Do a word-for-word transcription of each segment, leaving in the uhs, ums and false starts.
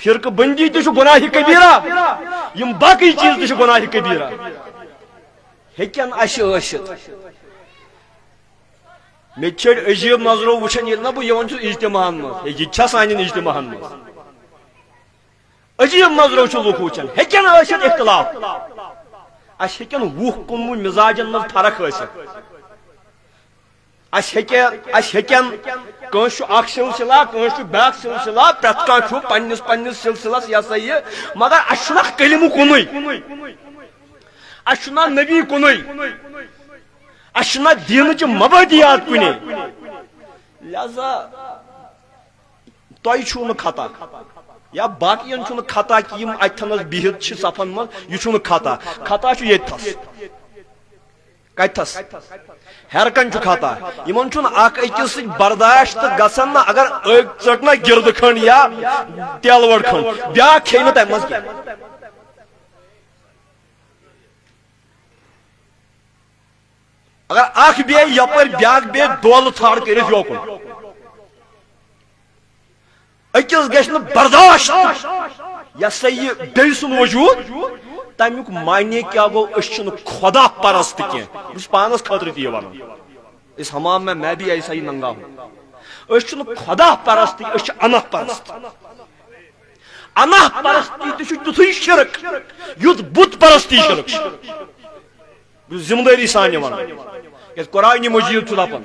فرقہٕ بندی تہِ چھُ گناہ کبیرہ، یِم باقی چیز تہِ چھِ گناہ کبیرہ۔ ہیٚکن اسہِ ٲسِتھ۔ مےٚ تہِ چھِ أڑۍ عجیب نظرو وٕچھان، ییٚلہِ نہ بہٕ یِوان چھُس اجتماعن منٛز، ہے، یہِ تہِ چھا سانٮ۪ن اجتماعن منٛز؟ عجیب نظرو چھِ لُکھ وٕچھان، ہیٚکن ٲسِتھ اختلاف۔ اسہِ ہیٚکن وُہ کُنوُہ مزاجن منٛز فرق ٲسِتھ۔ اسہِ ہیٚکہِ، اسہِ ہیٚکن، کٲنٛسہِ چھُ اکھ سلسلہ، کٲنٛسہِ چھُ بیٛاکھ سلسلہ، پرٛٮ۪تھ کانٛہہ چھُ پننِس پننِس سلسلس، یہِ ہسا یہِ، مگر اسہِ چھُنہٕ اکھ کلمہٕ کُنُے، اسہِ چھُنہٕ نبی کُنُے، اسہِ چھُنہٕ دیٖنٕچہِ مبادیات کُنے۔ لہذا تۄہہِ چھُو نہٕ خطا یا باقین چھُنہٕ خطا کہِ یِم اتھنس بِہِتھ چھِ صفن منٛز، یہِ چھُنہٕ خطا۔ خطا چھُ ییٚتہِ تھس۔ کتہِ تھس؟ ہیرکن چھُ خطا۔ یِمن چھُنہٕ اکھ أکِس سۭتۍ برداشت گژھان نہ، اگر أکۍ ژٔٹ نہ گِردٕ کھنڈ یا تیلہٕ وٲر کھنڈ، بیٛاکھ کھیٚیہِ نہٕ تمہِ منٛز کینٛہہ۔ اگر اکھ بیٚیہِ یپٲرۍ بیٛاکھ بیٚیہِ دولہٕ تھر کٔرِتھ یوکُن، أکِس گژھِ نہٕ برداشت، یہِ ہسا یہِ بیٚیہِ سُنٛد وجود، تمیُک معنی کیٛاہ گوٚو؟ أسۍ چھِنہٕ خدا پرست کینٛہہ۔ بہٕ چھُس پانس خٲطرٕ تہِ یہِ ونان، اس حمام میں میں بھی ایسا ہی ننگا ہوں۔ أسۍ چھِنہٕ خدا پرست، أسۍ چھِ اناہ پرست۔ اناہ پرستی تہِ چھُ تیُتھُے شرک، یُتھ بت پرستی شرک چھُ۔ بہٕ چھُس ذمہٕ دٲری سان یہِ ونان۔ یتھ قرآن مجید چھُ دپان،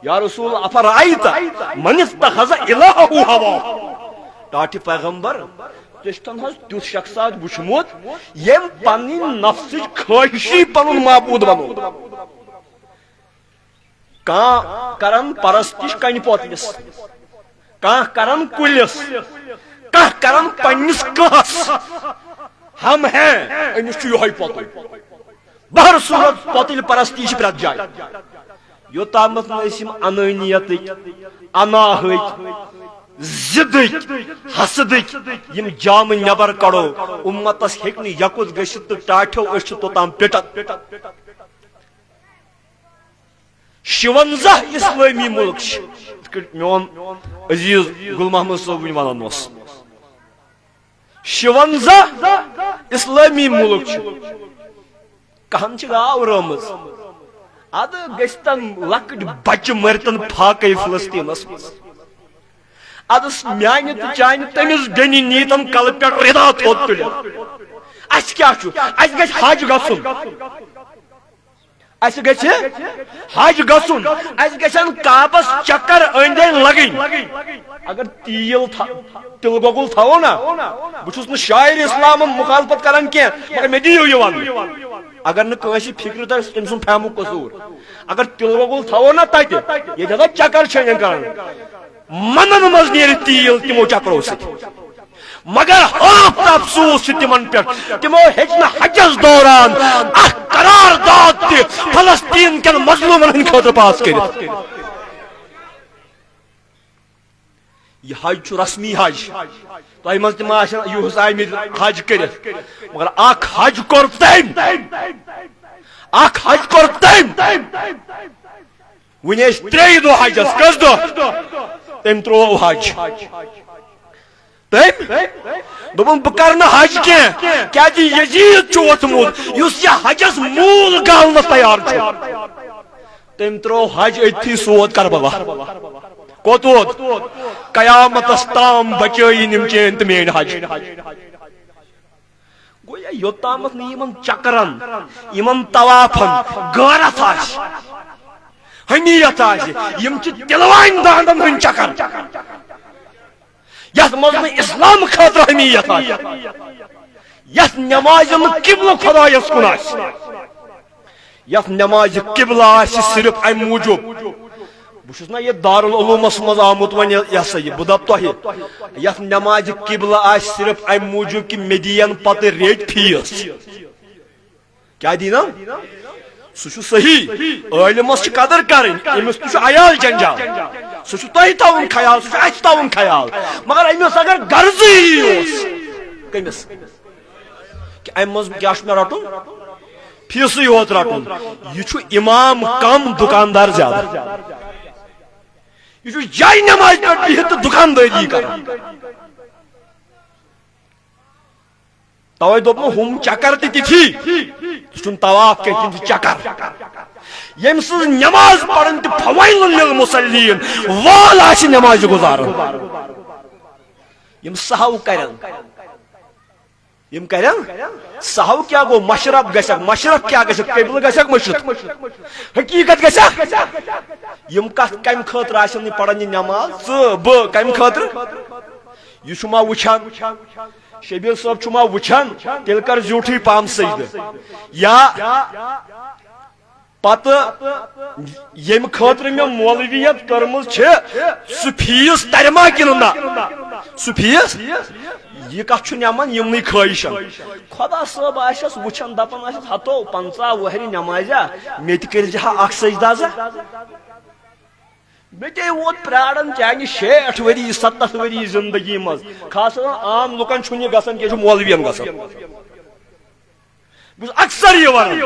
یا رسول، افرأیت من اتخذ الہہ ہوا۔ ٹاٹھہِ پیغمبر، ژےٚ چھُتھ حظ تیُتھ شخص اکھ وُچھمُت، ییٚمۍ پنٕنۍ نفسٕچ خٲہشی پنُن معبوٗد بنوو؟ کانٛہہ کرن پرستش کنہِ پوتلِس، کانٛہہ کرن کُلِس، کانٛہہ کرن پننِس کاہس۔ ہم ہیں، أمِس چھُ یِہوٚے پوتُل۔ بہر صورت، پوتُل پرستی چھِ پرٛٮ۪تھ جایہِ۔ یوٚتامَتھ نہٕ أسۍ یِم انٲنیتٕکۍ، اناہٕکۍ، ضدٕکۍ، حسدٕکۍ یِم جامہٕ نٮ۪بر کڑو، اُمتس ہیٚکہِ نہٕ یکُت گٔژھِتھ تہٕ ٹاٹھیو أسۍ چھِ توٚتام پِٹان۔ شُوَنزاہ اسلٲمی مُلک چھِ، یِتھ کٔنۍ میون عزیز گل محمد صٲب وٕنۍ وَنان اوس۔ شُوَنزاہ اسلٲمی مُلک چھِ، کَہَن چھِ گاو رٲومٕژ۔ اَدٕ گٔژھۍ تَن لۄکٕٹۍ بَچہٕ مٔرۍتَن فاقے فلسطیٖنَس منٛز۔ اَدٕ میٛانہِ تہٕ چانہِ تٔمِس بیٚنہِ نیٖتَن کَلہٕ پٮ۪ٹھ رِدا تھوٚد تُلِتھ۔ اَسہِ کیٛاہ چھُ؟ اَسہِ گژھِ حج گژھُن۔ اسہِ گژھِ حج گژھُن، اسہِ گژھن کعبس چکر أنٛدۍ أنٛدۍ لگٕنۍ۔ اگر تیٖل تھا-، تِلہٕ گۄگُل تھاوو نا، بہٕ چھُس نہٕ شاعر اسلامن مخالفت کران کینٛہہ، مگر مےٚ دِیِو یہِ وننہٕ۔ اگر نہٕ کٲنٛسہِ فکرِ ترِ، تٔمۍ سُنٛد فہمُک قصوٗر۔ اگر تِلہٕ گۄگُل تھاوو نا تتہِ، ییٚتہِ ہسا چکر چھِ أنٛدۍ أنٛدۍ کران، منن منٛز نیرِ تیٖل تِمو چکرو سۭتۍ۔ مگر ہاپت افسوس چھُ تِمن پٮ۪ٹھ، تِمو ہیٚچ نہٕ حجس دوران اکھ قرار داد تہِ فلسطین کٮ۪ن مظلومن ہٕنٛدِ خٲطرٕ پاس کٔرِتھ۔ یہِ حج چھُ رسمی حج، تۄہہِ منٛز تہِ ما آسن یُہُس آمٕتۍ حج کٔرِتھ، مگر اکھ حج کوٚر تٔمۍ، اکھ حج کوٚر تٔمۍ۔ وُنہِ ٲسۍ ترٛیٚیہِ دۄہ حجس، کٔژ دۄہ؟ تٔمۍ ترٛوو حج۔ تٔمۍ دوٚپُن، "بہٕ کرٕ نہٕ حج کینٛہہ، کیازِ یزید چھُ ووٚتھمُت، یُس یہِ حجس موٗل گالنس تیار چھُ۔" تٔمۍ ترٛوو حج أتھی سوت کربلا۔ کوٚت ووت؟ قیامتس تام بچٲیِن یِم چٲنۍ تہٕ میٲنۍ حج۔ گویا یوٚتامَتھ نہٕ یِمن چکرن، یِمن طوافن غٲرت آسہِ، حمیت آسہِ، یِم چھِ تِلوانۍ دانڈن ہٕنٛدۍ چکر، یتھ منٛز نہٕ اسلام خٲطرٕ حمیت آسہِ، یتھ نمازِ نہٕ قبلہٕ خدایس کُن آسہِ۔ یتھ نمازِ قبلہ آسہِ صرف امہِ موٗجوٗب، بہٕ چھُس نہ یہِ دارالعلومس منٛز آمُت وۄنۍ، یہِ ہسا یہِ، بہٕ دپہٕ تۄہہِ، یتھ نمازِ قبلہ آسہِ صرف امہِ موٗجوٗب کہِ مےٚ دِین پتہٕ ریٚٹۍ فیس۔ کیٛاہ دِیٖنم؟ سُہ چھُ صحیح، عٲلمس چھِ قدر کرٕنۍ، أمِس تہِ چھُ عیال جنجال، سُہ چھُ تۄہہِ تھاوُن خیال، سُہ چھُ اسہِ تھاوُن خیال، مگر أمِس اگر غرضٕے یی اوس، کٔمِس؟ کہ امہِ منٛز کیٛاہ چھُ مےٚ رٹُن؟ فیسٕے یوت رٹُن۔ یہِ چھُ امام کم، دُکاندار زیادٕ۔ یہِ چھُ جایہِ نمازِ پٮ۪ٹھ بِہِتھ تہٕ دُکاندٲری کران۔ توے دوٚپمو، ہُم چکر تہِ تِتھی۔ سُہ چھُنہٕ طواف کینٛہہ، تِم چھِ چکر۔ ییٚمہِ سٕنٛز نماز پرٕنۍ تہِ فویل للمصلین، وال آسہِ نمازِ گُزارُن۔ یِم سہو کرن، یِم کرن سہو کیٛاہ گوٚو؟ مشرف گژھکھ، مشرف کیٛاہ گژھکھ؟ قبلہٕ گژھکھ مشرق۔ حقیقت گژھکھ۔ یِم کتھ کمہِ خٲطرٕ آسن نہٕ پران یہِ نماز؟ ژٕ، بہٕ، کمہِ خٲطرٕ؟ یہِ چھُ ما وٕچھان؟ شبیر صٲب چھُ ما وٕچھان؟ تیٚلہِ کر زیوٗٹھٕے پہم سجدٕ۔ یا پتہٕ ییٚمہِ خٲطرٕ مےٚ مولویت کٔرمٕژ چھِ، سُہ فیٖس ترِ ما کِنہٕ نہ؟ سُہ فیٖس؟ یہِ کتھ چھُ نِوان یِمنٕے خٲہِشن۔ خۄدا صٲب آسٮ۪س وٕچھان، دپان آسٮ۪س، ہتو پنژاہ وُہرِ نمازیا، مےٚ تہِ کٔرۍ زِ ہا اکھ سجدہ زٕ۔ مےٚ تے ووت پراران چانہِ شیٹھ ؤری، ستتھ ؤری زندگی منٛز۔ خاص کر عام لُکن چھُنہٕ یہِ گژھان کینٛہہ، یہِ چھُ مولوین گژھان۔ بہٕ چھُس اکثر یہِ ونان،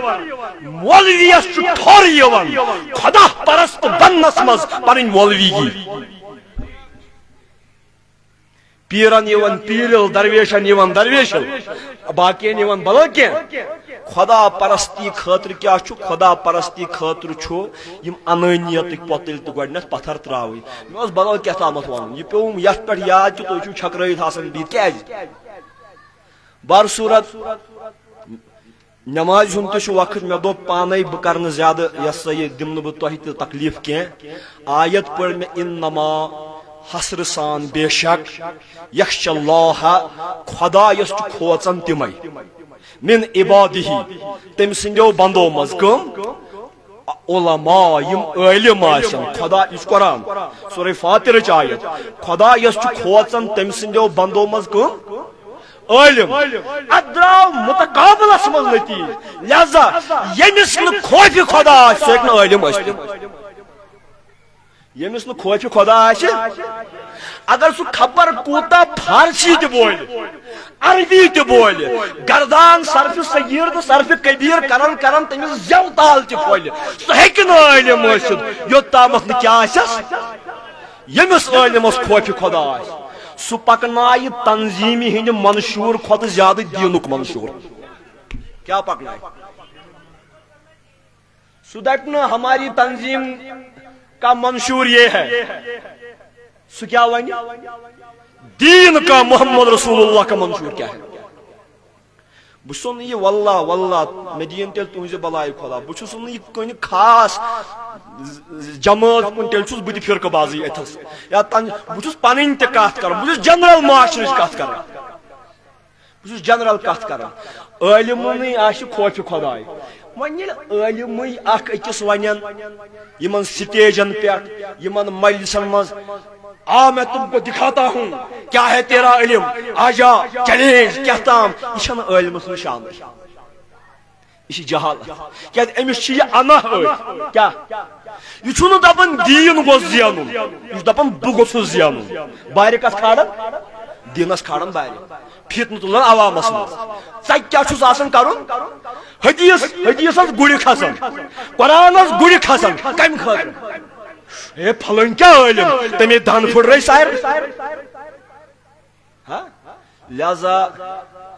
مولویس چھُ ٹھوٚر یِوان خۄدا پرست بننس منٛز پنٕنۍ مولویگی۔ پیرن یِوان پیرل، درویشن یِوان درویشل، باقین یِوان بدل کینٛہہ۔ خۄدا پرستی خٲطرٕ کیٛاہ چھُ؟ خۄدا پرستی خٲطرٕ چھُ یِم انٲنیتٕکۍ پۄتٕلۍ تہٕ گۄڈٕنٮ۪تھ پتھر ترٛاوٕنۍ۔ مےٚ اوس بدل کیٛاہ تامتھ ونُن، یہِ پیوٚوُم یتھ پٮ۪ٹھ یاد کہِ تُہۍ چھِو چھٔکرٲوِتھ آسان بِہِتھ۔ کیٛازِ؟ بہرصورت، نمازِ ہُنٛد تہِ چھُ وقت، مےٚ دوٚپ پانے بہٕ کرٕ نہٕ زیادٕ، یہِ ہسا یہِ دِمہٕ نہٕ بہٕ تۄہہِ تہِ تکلیف کینٛہہ۔ آیت پٔر مےٚ، انما، حسرٕ سان، بے شک، یخش اللہ، خۄدایس چھُ کھوژان تِمے، من عبادہ، تٔمۍ سٕنٛدیو بندو منٛز۔ کٕم؟ علماء، یِم عٲلِم آسن۔ خۄدا، یہِ چھُ قرآن، سورہ فاطرٕچ آیت۔ خۄدایس چھُ کھوژان تٔمۍ سٕنٛدیو بندو منٛز۔ کٕم؟ عٲلِم۔ اتھ درٛاو متقابلس منٛز نتیجہٕ۔ لہذا ییٚمِس نہٕ خوفِ خۄدا آسہِ، سُہ ہیٚکہِ نہٕ عٲلِم ٲسِتھ۔ ییٚمِس نہٕ خوفِ خۄدا آسہِ، اگر سُہ خبر کوٗتاہ فارسی تہِ بولہِ، عربی تہِ بولہِ، گردان صرف صغیر تہٕ صرف کبیر کران کران تٔمِس زٮ۪و تال تہِ پھۄلہِ، سُہ ہیٚکہِ نہٕ عٲلِم ٲسِتھ، یوٚت تامتھ نہٕ کیٛاہ آسٮ۪س۔ ییٚمِس عٲلِمس خوفِ خۄدا آسہِ، سُہ پکنایہِ تنظیٖمہِ ہٕنٛدِ منشور کھۄتہٕ زیادٕ دیٖنُک منشور۔ کیٛاہ پکنایہِ؟ سُہ دپہِ نہٕ، ہماری تنظیم کا منشور یہ ہے۔ سُہ کیٛاہ ونہِ؟ دیٖن کا، محمد رسول اللہ کا منشور کیٛاہ ہے؟ بہٕ چھُسو نہٕ یہِ، واللہ، واللہ، مےٚ دِیِن تیٚلہِ تُہٕنٛزِ بلایہِ خۄدا۔ بہٕ چھُسو نہٕ یہِ کُنہِ خاص جمٲژ کُن، تیٚلہِ چھُس بہٕ تہِ فرقہٕ بازٕے أتھس۔ یا تن-، بہٕ چھُس پنٕنۍ تہِ کتھ کران، بہٕ چھُس جنرل معاشرٕچ کتھ کران۔ بہٕ چھُس جنرل کتھ کران۔ عٲلمنٕے آسہِ خوفِ خۄداے۔ وۄنۍ ییٚلہِ عٲلمٕے اکھ أکِس ونن، یِمن سٹیجن پٮ۪ٹھ، یِمن مجلسن منٛز، "آ، میں تم کو دکھاتا ہوں، کیا ہے تیرا علم، آ جا، چیلنج"، کیٛاہ تام، یہِ چھنہٕ عٲلمس نِش شامل۔ یہِ چھِ جہالت۔ کیٛازِ أمِس چھِ یہِ انا أتھۍ۔ کیٛاہ؟ یہِ چھُنہٕ دپان دیٖن گوٚژھ زینُن۔ یہِ چھُ دپان بہٕ گوٚژھُس زینُن۔ بارِ کتھ کھالان؟ دیٖنس کھالان بارِ۔ فتنہٕ تُلان عوامس منٛز۔ ژےٚ کیٛاہ چھُس آسان کرُن؟ حدیث، حدیثس گُرِ کھسان۔ قرآنس گُرِ کھسان۔ کمہِ خٲطرٕ؟ ہے، پھلٲنۍ کیٛاہ عٲلم؟ تٔمۍ دن پھٕٹرٲے سارے۔ ہا؟ لہذا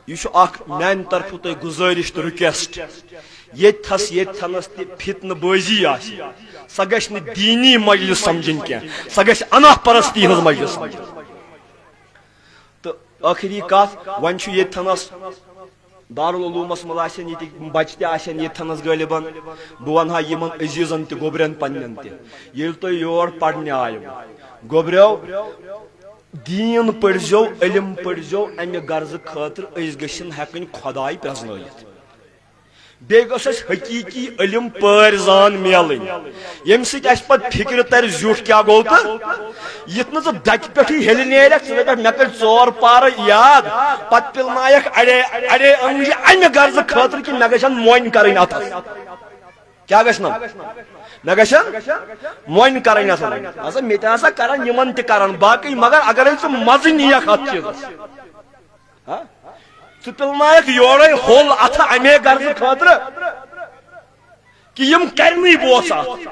یہِ چھُ اکھ میانہِ طرفہٕ تۄہہِ گُزٲرِش تہٕ request۔ ییٚتہِ تھس، ییٚتہِ تھنس تہِ فتنہٕ بٲزی آسہِ، سۄ گژھِ نہٕ دیٖنی مجلس سمجھٕنۍ کینٛہہ، سۄ گژھِ انا پرستی ہٕنٛز مجلس سمجھٕنۍ۔ تہٕ ٲخری کتھ، وۄنۍ چھُ ییٚتہِ تھنس دارالعلومس منٛز آسن ییٚتِکۍ بچہِ تہِ آسن ییٚتہِ تھنس غٲلبن۔ بہٕ ونہٕ ہا یِمن عزیزن تہِ، گوٚبرٮ۪ن پننٮ۪ن تہِ، ییٚلہِ تُہۍ یور پرنہِ آیِو، گوٚبرٮ۪و، دیٖن پٔرزیو، علم پٔرزیو، امہِ غرضہٕ خٲطرٕ أسۍ گٔژھِن ہٮ۪کٕنۍ خۄداے پرزنٲیِتھ۔ بیٚیہِ گوٚژھ اَسہِ حقیٖقی علم پٲرۍ زان میلٕنۍ، ییٚمہِ سۭتۍ اَسہِ پتہٕ فِکرِ ترِ زیُٹھ کیٛاہ گوٚو تہٕ یِتھ نہٕ ژٕ دَکہِ پٮ۪ٹھٕے ہیٚلہِ نیرکھ، ژٕ دَپکھ، "مےٚ کٔرۍ ژور پارٕ یاد"، پتہٕ پِلنایکھ اَڑے اَڑے أنٛگجہِ امہِ غرضہٕ خٲطرٕ کہِ مےٚ گژھن مۄنۍ کرٕنۍ اَتھس۔ کیٛاہ گژھِ نہ؟ مےٚ گژھن مۄنۍ کرٕنۍ آسان۔ ہسا مےٚ تہِ ہسا کرن، یِمن تہِ کرن باقٕے، مگر اگرے ژٕ مزٕ نِیکھ اتھ چیٖزس، ہا؟ ژٕ پِلنایکھ یورے ہوٚل اتھٕ امے غرضہٕ خٲطرٕ کہِ یِم کرنٕے بوس اتھ۔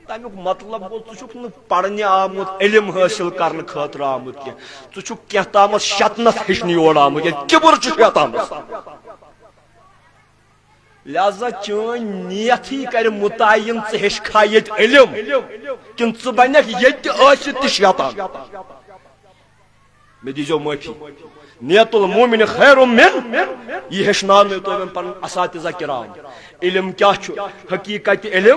تمیُک مطلب گوٚو، ژٕ چھُکھ نہٕ پرنہِ آمُت، علم حٲصِل کرنہٕ خٲطرٕ آمُت کینٛہہ۔ ژٕ چھُکھ کینٛہہ تامَتھ شیطنت ہیٚچھنہِ یور آمُت، یا کِبُر چھُ شیطانَس۔ لہذا چٲنۍ نیتھٕے کرِ متعین، ژٕ ہیٚچھکھا ییٚتہِ علم کِنہٕ ژٕ بنکھ ییٚتہِ ٲسِتھ تہِ شیطان۔ مےٚ دیٖزیو معٲفی۔ نیت المومن خیر من، یہِ ہیٚچھناونٲیِو تُہۍ وۄنۍ پنُن اساتذہ کرام۔ علم کیٛاہ چھُ؟ حقیقت علم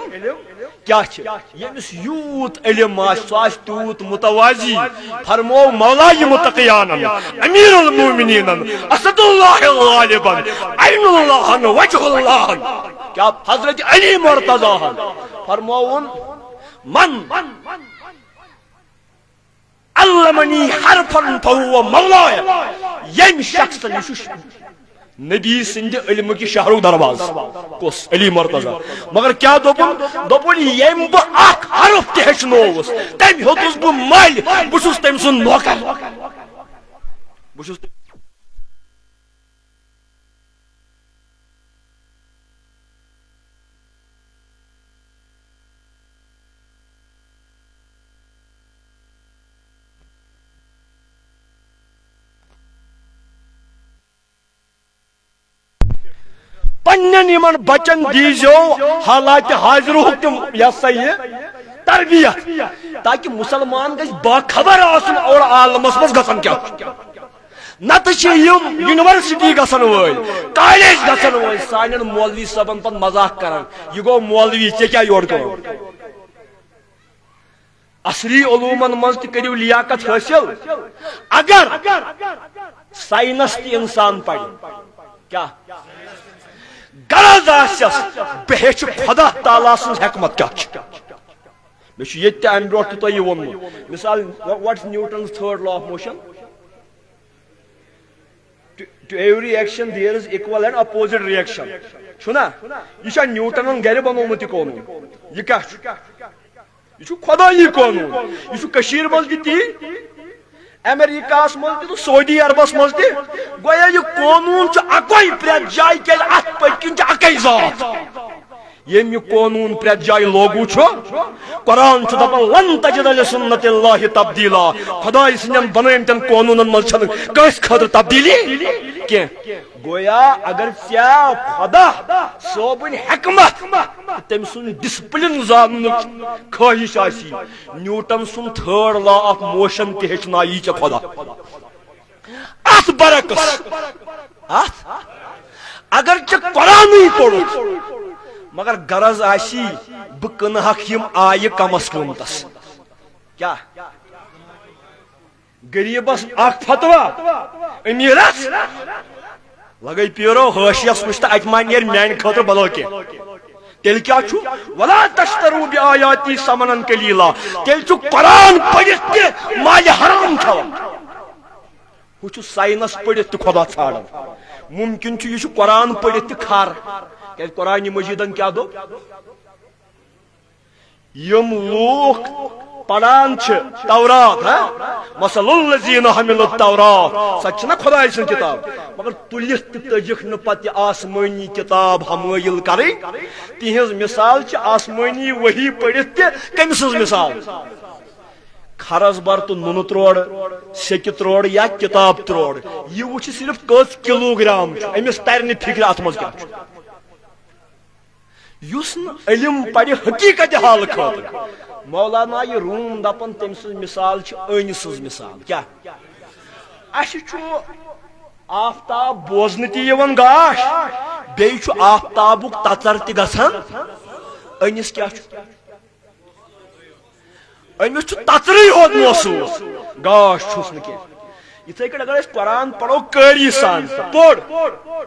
کیٛاہ چھِ؟ ییٚمِس یوٗت علم آسہِ، سُہ آسہِ تیوٗت متوازی۔ فرموو مولا متقیانن، امیر المومنینن، اسد اللہ غالبن، عین اللہن، وجہ اللہن۔ کیٛاہ؟ حضرت علی مرتضیٰ ہن فرمووُن، من علمنی حرفا فہو مولای۔ ییٚمہِ شخصن، یہِ چھُ نبی سٕنٛدِ علمہٕ کہِ شہرُک دروازٕ۔ کُس؟ علی مرتضیٰ۔ مگر کیٛاہ دوٚپُن؟ دوٚپُن، ییٚمۍ بہٕ اکھ حرف تہِ ہیٚچھنووُس، تٔمۍ ہیوٚتُس بہٕ ملۍ، بہٕ چھُس تٔمۍ سُنٛد نوکر۔ بہٕ چھُس پننٮ۪ن یِمن بچن دیٖزیو حالات حاضرُک تِم، یہِ ہسا یہِ، تربیت، تاکہِ مسلمان گژھِ باخبر آسُن اور عالمس منٛز گژھان کیٛاہ چھُ۔ نتہٕ چھِ یِم یونیورسٹی گژھن وٲلۍ، کالج گژھن وٲلۍ، سانٮ۪ن مولوی صٲبن پتہٕ مذاق کران، "یہِ گوٚو مولوی، ژےٚ کیٛاہ یورٕ کٲم؟" عصری علومن منٛز تہِ کٔرِو لیاقت حٲصِل۔ اگر ساینس تہِ انسان پرِ، کیٛاہ غرض آسٮ۪س، بہٕ ہیٚچھِ خدا تعالیٰ سٕنٛز حکمت کیٛاہ چھِ۔ مےٚ چھُ ییٚتہِ تہِ امہِ برونٛٹھ تہِ تۄہہِ یہِ ووٚنمُت۔ مثال، what is Newton's third law of motion? To, to every action there is equal and opposite reaction۔ چھُنا؟ یہِ چھا نیوٹنن گرِ بنوومُت یہِ قونوٗن؟ یہِ کیٛاہ چھُ؟ یہِ چھُ خۄدایی قونوٗن۔ یہِ چھُ کٔشیٖرِ منٛز تہِ تی، امریکہس منٛز تہِ تہٕ سعودی عربس منٛز تہِ۔ گویا یہِ قونوٗن چھُ اکوے پرٛٮ۪تھ جایہِ، کیٛازِ اتھ پٔتۍ کِنۍ چھِ اکے ذات۔ ییٚمۍ یہِ قونوٗن پرٛٮ۪تھ جایہِ لاگوٗ چھُ، قرآن چھُ دپان، "لن تجد لسنت اللہ تبدیلا"۔ خدایہِ سٕنٛدٮ۪ن بنٲومٕتٮ۪ن قونوٗنن منٛز چھنہٕ کٲنٛسہِ خٲطرٕ تبدیٖلی کینٛہہ۔ گویا اگر ژےٚ خدا صٲبٕنۍ حکمت تہٕ تٔمۍ سُنٛد ڈسپلن زاننٕچ خٲہِش آسی، نیوٹن سُنٛد تھٲرڈ لا آف موشن تہِ ہیٚچھنایی ژےٚ خدا۔ اتھ برعکس، اتھ، اگر ژےٚ قرآنٕے پوٚرُتھ، مگر غرض آسی، بہٕ کٕنہٕ ہکھ یِم آیہِ کمس قۭمتس۔ کیٛاہ؟ غریبس اکھ فتوا، امیرس لگے پیرو حٲشیس وٕچھ تہٕ اتہِ ما نیرِ میانہِ خٲطرٕ بدل کینٛہہ۔ تیٚلہِ کیٛاہ چھُ؟ "ولا تشتروا بآیاتی ثمنا قلیلا"۔ تیٚلہِ چھُ قرآن پٔرِتھ تہِ مالہِ حرام کھٮ۪وان۔ ہُہ چھُ ساینس پٔرِتھ تہِ خدا ژھانڈان۔ ممکن چھُ یہِ چھُ قرآن پٔرِتھ تہِ کھر۔ کیٛازِ قرآنِ مجیدن کیٛاہ دوٚپ؟ یِم لوٗکھ پران چھِ تورات، ہا؟ "مثل الذین حملوا التوراۃ"، سۄ تہِ چھِنہ خدایہِ سٕنٛز کِتاب، مگر تُلِتھ تہِ تٔجِکھ نہٕ پتہٕ یہِ آسمٲنی کِتاب حمٲیل کرٕنۍ۔ تِہنٛز مثال چھِ آسمٲنی وحی پٔرِتھ تہِ کٔمۍ سٕنٛز مثال؟ کھرس بر تہٕ نُنہٕ تروڑ، سیٚکہِ تروڑ یا کِتاب تروڑ، یہِ وٕچھِ صرف کٔژ کلوٗ گرام چھُ، أمِس ترِ نہٕ فِکرِ اتھ منٛز کیٛاہ چھُ۔ یُس نہٕ علم پرِ حقیقت حال خٲطرٕ، مولانا یہِ روم دپان، تٔمۍ سٕنٛز مثال چھِ أنۍ سٕنٛز مثال۔ کیٛاہ؟ اسہِ چھُ آفتاب بوزنہٕ تہِ یِوان گاش، بیٚیہِ چھُ آفتابُک تژر تہِ گژھان۔ أنِس کیٛاہ چھُ؟ أمِس چھُ تژرٕے یوت محسوٗس، گاش چھُس نہٕ کینٛہہ۔ یِتھَے کٔٹھۍ اگر أسۍ قرآن پرو قٲری سان، پوٚر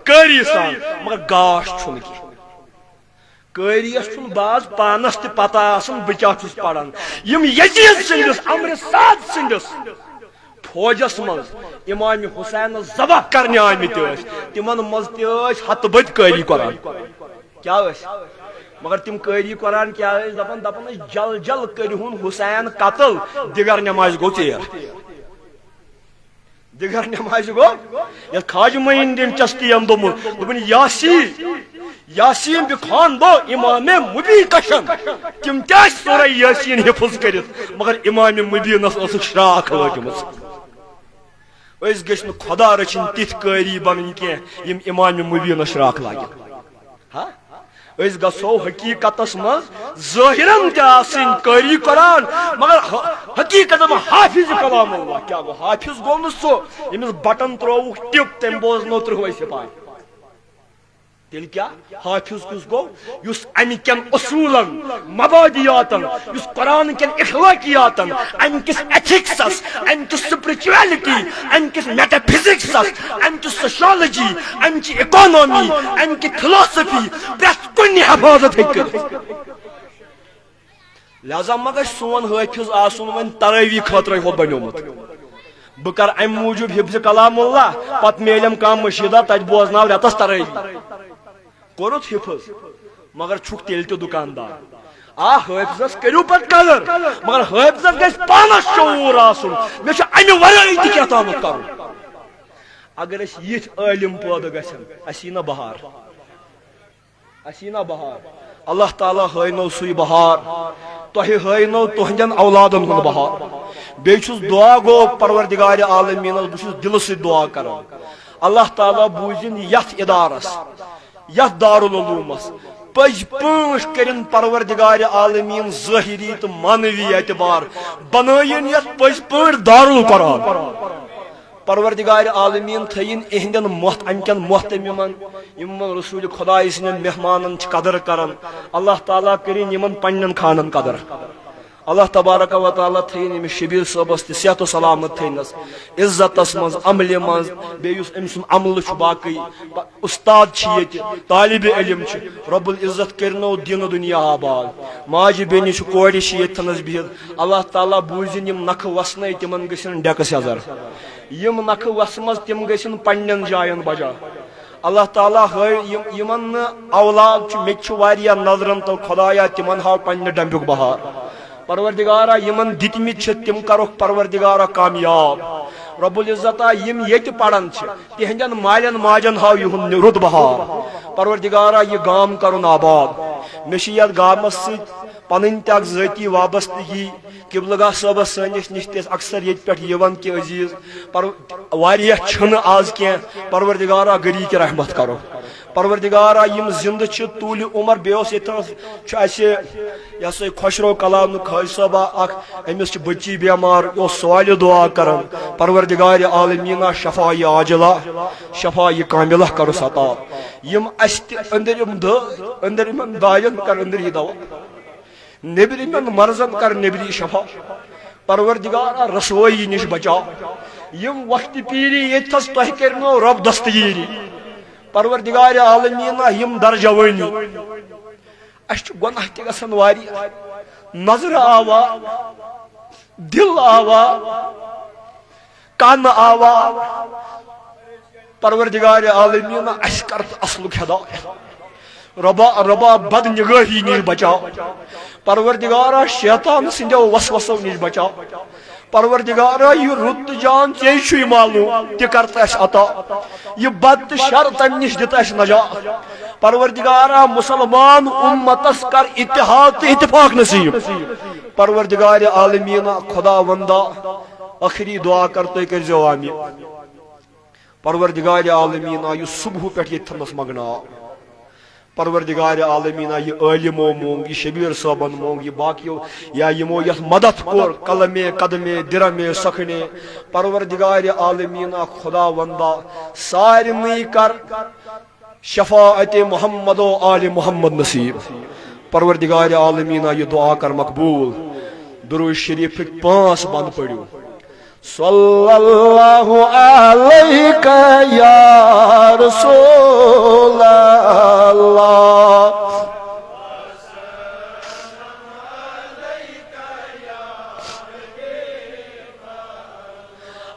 قٲری سان، مگر گاش چھُنہٕ کینٛہہ۔ قٲریَس چھُنہٕ باز پانَس تہِ پتہ آسان بہٕ کیٛاہ چھُس پران۔ یِم یزید سٕنٛدِس، امر سعد سٕنٛدِس فوجس منٛز امام حسینس ذبح کرنہِ آمٕتۍ ٲسۍ، تِمن منٛز تہِ ٲسۍ ہتہٕ بٔدۍ قٲری قرآن۔ کیٛاہ ٲسۍ؟ مگر تِم قٲری قرآن کیٛاہ ٲسۍ دپان؟ دپان ٲسۍ، "جل جل کٔرِہُن حسین قتل، دِگر نمازِ گوٚو ژیر۔" دِگر نمازِ گوٚو، یتھ خواجہ معین الدین چشتی ین دوٚپمُت، دوٚپُن، "یاسی، یاسین بہِ خواندو امام مبی کشن۔ تِم تہِ ٲسۍ سورہ یاسین حفظ کٔرِتھ، مگر امام مبینس ٲسٕکھ شراکھ لٲجمٕژ۔ أسۍ گٔژھۍ نہٕ خۄدا رٔچھِنۍ تِتھۍ قٲری بنٕنۍ کینٛہہ، یِم امام مبینس شراکھ لاگن۔ ہا؟ أسۍ گژھو حقیقتس منٛز ظٲہرن تہِ آسٕنۍ قٲری قرآن، مگر ح-، حقیقتس منٛز حافظ کلام اللہ۔ کیٛاہ گوٚو؟ حافظ گوٚو نہٕ سُہ، ییٚمِس بٹن ترٛووُکھ ٹِپ، تٔمۍ بوزنو ترٛہوے سپارٕ۔ تیٚلہِ کیٛاہ؟ حافظ کُس گوٚو؟ یُس امہِ کٮ۪ن اصوٗلن، مبادیاتن، یُس قرآن کٮ۪ن اخلٲقیاتن، امہِ کِس ایتھکسس، امہِ کِس سپرچویلٹی، امہِ کِس میٹافزکسس، امہِ کِس سوشالجی، امہِ چہِ اکانومی، امہِ کہِ فلاسفی، پرٛٮ۪تھ کُنہِ حفاظت ہیٚکہِ کٔرِتھ۔ لہذا ما گژھِ سون حٲفظ آسُن وۄنۍ ترٲوی خٲطرَے ہوت بنیومُت۔ بہٕ کرٕ امہِ موٗجوٗب حفظ کلام اللہ، پتہٕ میلیم کانٛہہ مشیٖدہ، تتہِ بوزناو رٮ۪تس ترٲوی۔ کوٚرُتھ حفظ، مگر چھُکھ تیٚلہِ تہِ دُکاندار۔ آ، حٲفظس کٔرِو پتہٕ قدر، مگر حٲفظس گژھِ پانس شعوٗر آسُن، مےٚ چھُ امہِ ورٲے تہِ کینٛہہ تامَتھ کرُن۔ اگر أسۍ یِتھۍ عٲلم پٲدٕ گژھن، اَسہِ یی نہ بہار۔ اَسہِ یی نا بہار؟ اللہ تعالیٰ ہٲینو سُے بہار، تۄہہِ ہٲینو تُہنٛدٮ۪ن اولادن ہُنٛد بہار۔ بیٚیہِ چھُس دعا گو پروردگار عالمیٖنس، بہٕ چھُس دِلہٕ سۭتۍ دعا کران، اللہ تعالیٰ بوٗزِن یتھ ادارس، یتھ دارالعلومس پٔزۍ پٲٹھۍ کٔرِن پروردگار عالمیٖن ظٲہری تہٕ معنوی اعتبار، بنٲیِن یتھ پٔزۍ پٲٹھۍ دارالقرآن۔ پروردگار عالمیٖن تھٲیِن اِہِنٛدٮ۪ن محت-، اَمہِ کٮ۪ن محتمِمن، یِمن رسول خدایہِ سٕنٛدٮ۪ن مہمانن چھِ قدر کران، اللہ تعالیٰ کٔرِن یِمن پننٮ۪ن خانن قدر۔ اللہ تبارک و تعالیٰ تھٲیِن أمِس شبیر صٲبس تہِ صحت و سلامت تھٲینس، عزتس منٛز، عملہِ منٛز، بیٚیہِ یُس أمۍ سُنٛد عملہٕ چھُ باقٕے، پ-، استاد چھِ ییٚتہِ، طالب علم چھِ، رب العزت کٔرِنو دین و دنیا آباد۔ ماجہِ بیٚنہِ چھِ، کورِ چھِ ییٚتہِ تھنس بِہِتھ، اللہ تعالیٰ بوٗزِن یِم نکھٕ وسنَے، تِمن گٔژھِن ڈیکہٕ سیٚزر۔ یِم نکھٕ وسمژ تِم گٔژھِن پننٮ۪ن جاین بجا۔ اللہ تعالیٰ ہٲوۍ یِم، یِمن نہٕ اولاد چھُ، مےٚ تہِ چھُ واریاہ نظرن تل، خدایا تِمن ہاو پننہِ ڈمبیُک بہار۔ پروردگارا یِمن دِتمٕتۍ چھِ تِم کرُکھ پروردگارا کامیاب۔ رب العزتا یِم ییٚتہِ پران چھِ تِہنٛدٮ۪ن مالٮ۪ن ماجن ہاو یِہُنٛد رُت بہار۔ پروردگارا یہِ گام کرُن آباد۔ مےٚ چھِ یتھ گامس سۭتۍ پنٕنۍ تہِ اکھ ذٲتی وابستگی۔ قبلہٕ گاہ صٲبس سٲنِس نِش تہِ ٲسۍ اکثر ییٚتہِ پٮ۪ٹھ یِوان کہِ عزیز، پر-، واریاہ چھِنہٕ آز کینٛہہ، پروردگارا گری کہِ رحمت کرو۔ پروردگارا یِم زِندٕ چھِ طوٗلہِ عمر، بیٚیہِ اوس ییٚتہِ نَس چھُ اَسہِ یہِ ہسا یہِ خۄشرو کلام نہٕ خٲج صٲبا اکھ، أمِس چھِ بٔچی بٮ۪مار، یہِ اوس سوالہِ دُعا کران، پروردگار عالمیٖنا شفا یہِ عاجلہ، شفا یہِ کاملہ کرُس عطا۔ یِم اَسہِ تہِ أنٛدٕرۍ یِم دٲ-، أنٛدٕرۍ یِمن دادٮ۪ن کر أنٛدٕرۍ یہِ دوا۔ نیٚبرِمٮ۪ن مرضن کر نیٚبری شفا۔ پروردگارا رسوٲیی نِش بچاو۔ یِم وقتہٕ پیٖری ییٚتہِ تھس تۄہہِ کٔرنو رب دستگیٖری۔ پروردگار عالمیٖنا یِم در جوٲنی۔ اَسہِ چھُ گۄناہ تہِ گژھان واریاہ۔ نظرٕ آوا، دِل آوا، کن آوا۔ پروردگار عالمیٖن اَسہِ کر تہٕ اصلُک ہدایت۔ ربا، ربا بد نگٲہی نِش بچاو۔ پروردگارا شیطان سٕنٛدیو وسوسو نِش بچاو۔ پروردگارا یہِ رُت تہٕ جان ژےٚ چھُے معلوم، تہِ کر تہٕ اَسہِ عطا۔ یہِ بد تہٕ شر تَمہِ نِش دِ تہٕ اَسہِ نجات۔ پروردگارا مسلمان اُمتس کر اتحاد تہٕ اتفاق نصیب۔ پروردگار عالمیٖن خدا وندا ٲخری دعا کر تُہۍ کٔرۍزیو آمیٖن۔ پروردگار عالمیٖن آو یہِ صبحہٕ پٮ۪ٹھ ییٚتہِ تھنس منٛگنہٕ آو۔ پروردگار عالمیٖن آو یہِ عٲلمو مونٛگ، یہِ شبیر صٲبن مونٛگ، یہِ باقیو یا یِمو یتھ مدد کوٚر، قلمے قدمے درمے سخنے۔ پروردگار عالمیٖن آو خدا وندا سارنٕے کر شفاعت محمد و آل محمد نصیب۔ پروردگار عالمیٖن آو یہِ دعا کر مقبول۔ درود شریفٕکۍ پانٛژھ بند پٔرِو۔ صلی اللہ علیک یا رسول اللہ۔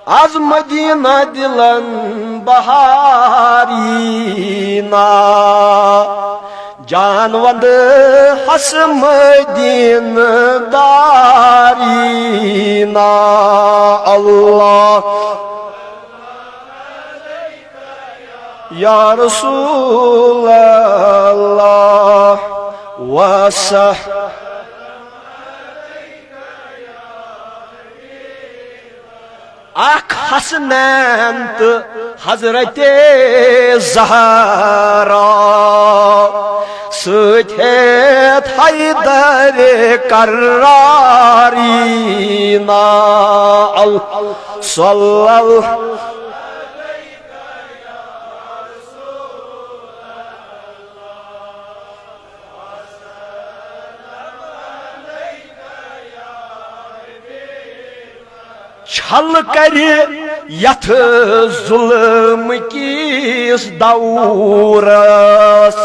از مدینہ دلن بہارینا، جان وند حس مدینہ دارینا۔ اللہ یا رسول اللہ۔ اکھ حسنین تہٕ حضرت زہرا سۭتۍ ہیتھ حیدر قراری نا۔ ال-، صلی اللہ۔ چھل کرِ یتھ ظلم کِس دورس،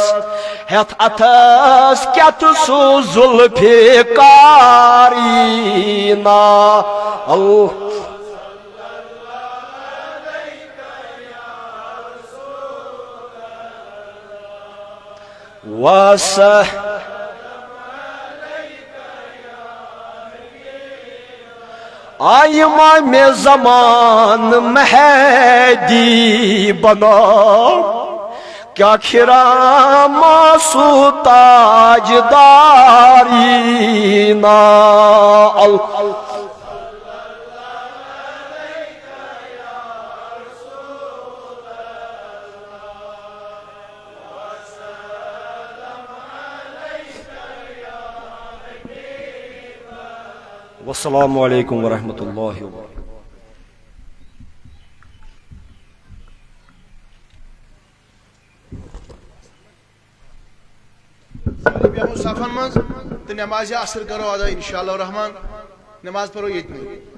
ہیتھ اتھس کیتھ سُہ ذوالفقاری نا۔ اللہ۔ وس۔ آ امام زمان مہدی بنو، کیا خرام سُہ تاجداری نا۔ ال-، والسلام علیکم ورحمۃ اللہ وبرکاتہ۔ سٲری بیٚہمو صفن منٛز تہٕ نمازِ عصر کرو ادا انشاءاللہ الرحمن۔ نماز پرو ییٚتہِ۔